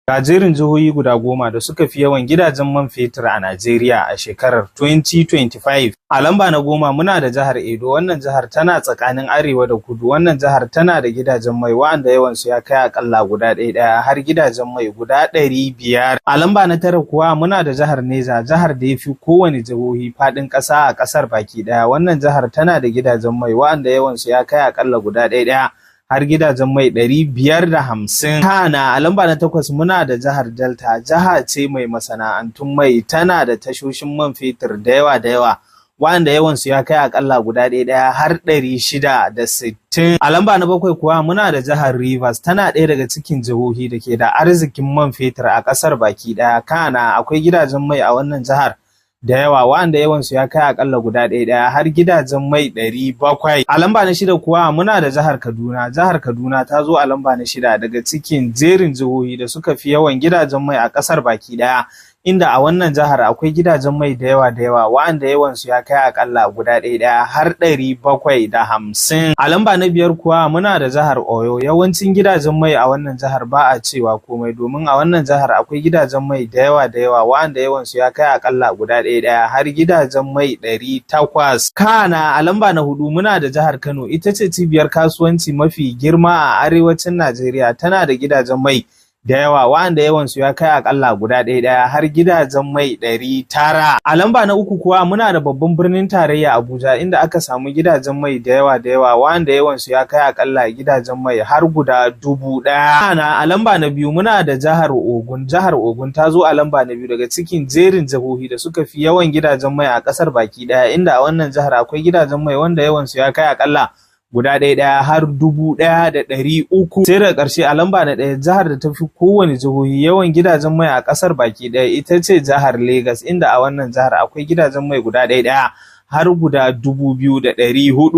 Ga jerin jihohi guda 10 da suka fi yawan gidajen man fetur a Najeriya a shekarar 2025. A lamba na 10 muna da jihar Edo. Wannan jihar tana tsakanin arewa da kudu. Wannan jihar tana da gidajen mai wa'anda yawansu ya kai akalla guda ɗaya ɗaya har gidajen mai guda 500. A lamba na 9 kuwa muna da jihar Neja, jihar da ya fi kowane jihohi faɗin ƙasa a ƙasar baki ɗaya. Wannan jihar tana da gidajen mai wa'anda yawansu ya kai akalla guda ɗaya ɗaya har gidajen mai 550. Kana a lamba na 8 muna da jihar Delta, jiha ce mai masana'antun mai, tana da tashoshin man fetur da yawa da yawa, wa'anda yawansu ya kai akalla guda ɗaya ɗaya har 660. A lamba na 7 kuwa muna da jihar Rivers, tana ɗaya daga cikin jihohi da ke da arzikin man fetur a ƙasar baki ɗaya. Kana akwai gidajen mai a wannan jihar da yawa wa'anda yawansu ya kai akalla guda ɗaya ɗaya har gidajen mai 700. A lamba na 6 kuwa muna da jihar Kaduna. Jihar Kaduna ta zo a lamba na 6 daga cikin jerin jihohi da suka fi yawan gidajen mai a ƙasar baki ɗaya, inda a wannan jihar akwai gidajen mai da yawa da yawa wa'anda yawansu ya kai akalla guda ɗaya ɗaya har 750. A lamba na 5 kuwa muna da jihar Oyo. Yawancin gidajen mai a wannan jihar ba a cewa komai, domin a wannan jihar akwai gidajen mai da yawa da yawa wa'anda yawansu ya kai akalla guda ɗaya ɗaya har gidajen mai 800. Kana a lamba na 4 muna da jihar Kano, ita ce cibiyar kasuwanci mafi girma a arewacin Najeriya, tana da gidajen mai da yawa wa'anda yawansu ya kai akalla guda ɗaya ɗaya har gidajen mai 900. A lamba na 3 kuwa muna da babban birnin tarayya Abuja, inda aka samu gidajen mai da yawa da yawa wa'anda yawansu ya kai akalla gidajen mai har guda 1000. Kana a lamba na 2 muna da jihar Ogun. Jihar Ogun ta zo a lamba na 2 daga cikin jerin jihohi da suka fi yawan gidajen mai a ƙasar baki ɗaya, inda a wannan jihar akwai gidajen mai wanda yawansu ya kai akalla guda ɗaya ɗaya har 1300. Sai daga ƙarshe a lamba na 1, jihar da ta fi kowane jihohi yawan gidajen mai a ƙasar baki ɗaya ita ce jihar Legas, inda a wannan jihar akwai gidajen mai guda ɗaya ɗaya har guda 2400.